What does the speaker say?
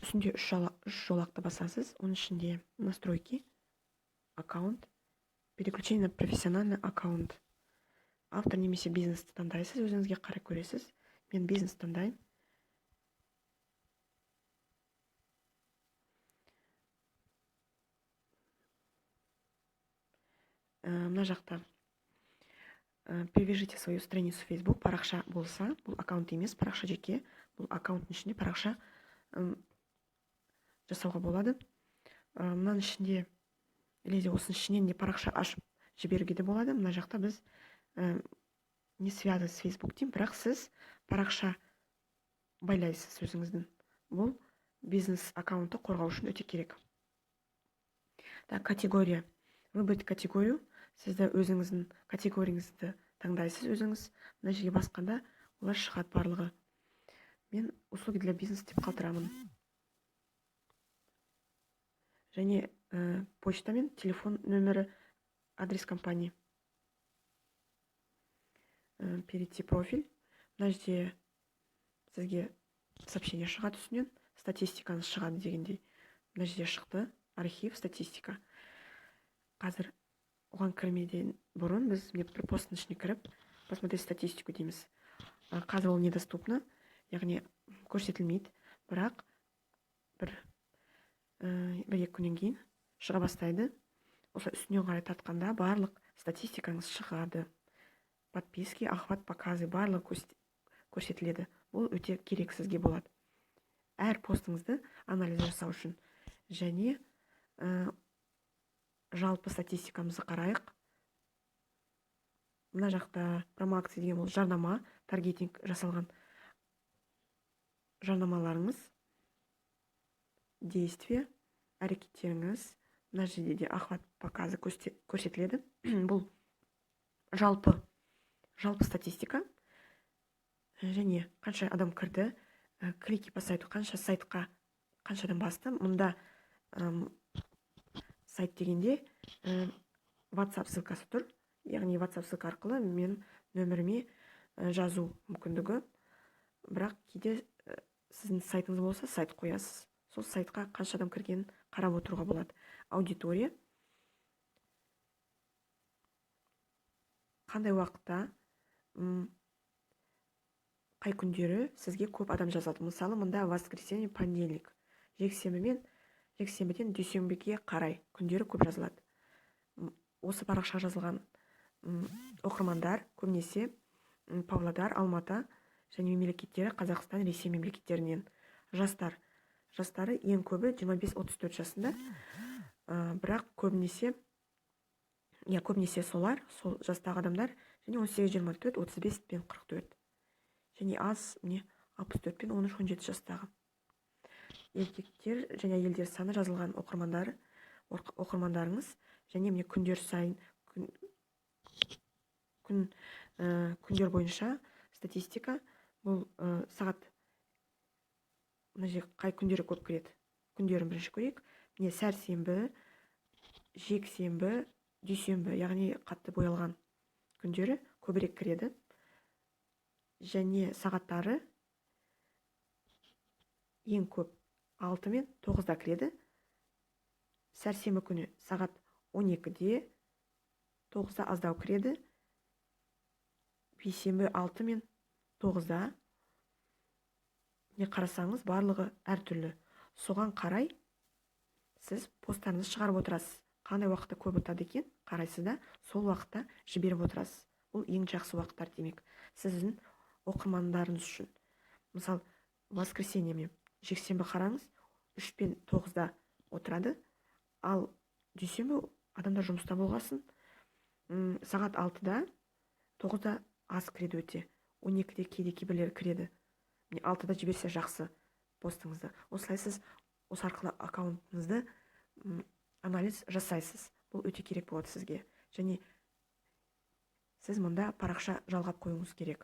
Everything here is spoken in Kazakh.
Үстінде үш жолақты басасыз, оның ішінде настройки, аккаунт, переключение на профессиональный аккаунт. Автор немесе бизнесті таңдайсыз, өзіңізге қарай көресіз. Мен бизнес таңдаймын. Мына жақта привяжите свою страницу Facebook, парақша болса, бұл аккаунт емес, парақша жеке, бұл аккаунттың ішінде парақша жасауға болады. Мынаның ішінде, лезе осының ішінен де парақша ашып жіберуге де болады. Мына жақта біз не связать с Facebook деймін, бірақ сіз парақша байлайсыз өзіңіздің. Бұл бизнес аккаунтты қорғау үшін өте керек. Так, категория. Выбрать категорию. Сізді өзіңіздің категорияңызды таңдайсыз өзіңіз. Мына жерге басқанда олар шығады барлығы. Мен услуги для бизнеса деп қалдырамын. Және почта мен телефон нөмірі, адрес компании. Перейти профиль. Мына жерде сізге сообщение шығады үстінен, статистикаңыз шығады дегендей. Мына жерде шықты, архив, статистика. Қазір оған кірмеден бұрын біз міне бір посттың ішіне кіріп, посмотреть статистику дейміз. Қазір ол недоступно, яғни көрсетілмейді, бірақ бір екі күннен кейін шыға бастайды. Осылай үстіне қарай тартқанда барлық статистикаңыз шығады. Подписки, охват, показы барлығы көрсетіледі. Бұл өте керек сізге болады. Әр постыңызды анализ жасау үшін. Және жалпы статистикамызды қарайық. Мына жақта промоакция деген ол жарнама, таргетинг жасалған жарнамаларыңыз, действие, әрекеттеріңіз. Мына жерде де охват, показы көрсетіледі. Бұл жалпы статистика. Және қанша адам кірді, клики по сайту, қанша сайтқа қанша адам басты. Мұнда сайт дегенде WhatsApp ссылкасы тұр, яғни WhatsApp ссылка арқылы мен нөміріме жазу мүмкіндігі. Бірақ кейде сіздің сайтыңыз болса, сайт қоясыз, сол сайтқа қанша адам кіргенін қарап отыруға болады. Аудитория қандай уақытта, қай күндері сізге көп адам жазады. Мысалы, мында воскресенье, понедельник, жексенбі мен жексенбіден дүйсенбіге қарай күндері көп жазылады. Осы парақшаға жазылған оқырмандар көбінесе Павлодар, Алматы және мемлекеттері, Қазақстан, Ресей мемлекеттерінен. Жастар, жастары ең көбі 25-34 жасында, бірақ көбінесе, иә, көбінесе солар, сол жастағы адамдар және 18-24, 35 пен 44 және аз міне 64 пен 13-17 жастағы еркектер және әйелдер саны жазылған оқырмандарыңыз. Және міне күндер сайын күндер бойынша статистика. Бұл сағат, мына жерге қай күндері көп кіреді, күндерін бірінші көрейік. Міне, сәрсенбі, жексенбі, дүйсенбі, яғни қатты боялған күндері көбірек кіреді. Және сағаттары ең көп 6 мен 9-да кіреді. Сәрсенбі күні сағат 12-де, 9-да аздау кіреді. Бейсенбі 6 мен 9-да. Не қарасаңыз, барлығы әртүрлі. Соған қарай сіз посттарыңызды шығарып отырасыз. Қандай уақытта көп отырады екен, қарайсыз да, сол уақытта жіберіп отырасыз. Бұл ең жақсы уақыттар демек сіздің оқырмандарыңыз үшін. Мысалы, воскресенье мен жексенбі қараңыз, 3 пен 9-да отырады, ал дүйсенбі адамдар жұмыста болғасын, сағат 6-да, 9-да аз кіреді өте, 12-де кейде кейбіреулер кіреді. Міне, 6-да жіберсе жақсы постыңызды. Осылай сіз осы арқылы аккаунтыңызды анализ жасайсыз. Бұл өте керек болады сізге. Және сіз мұнда парақша жалғап қоюыңыз керек.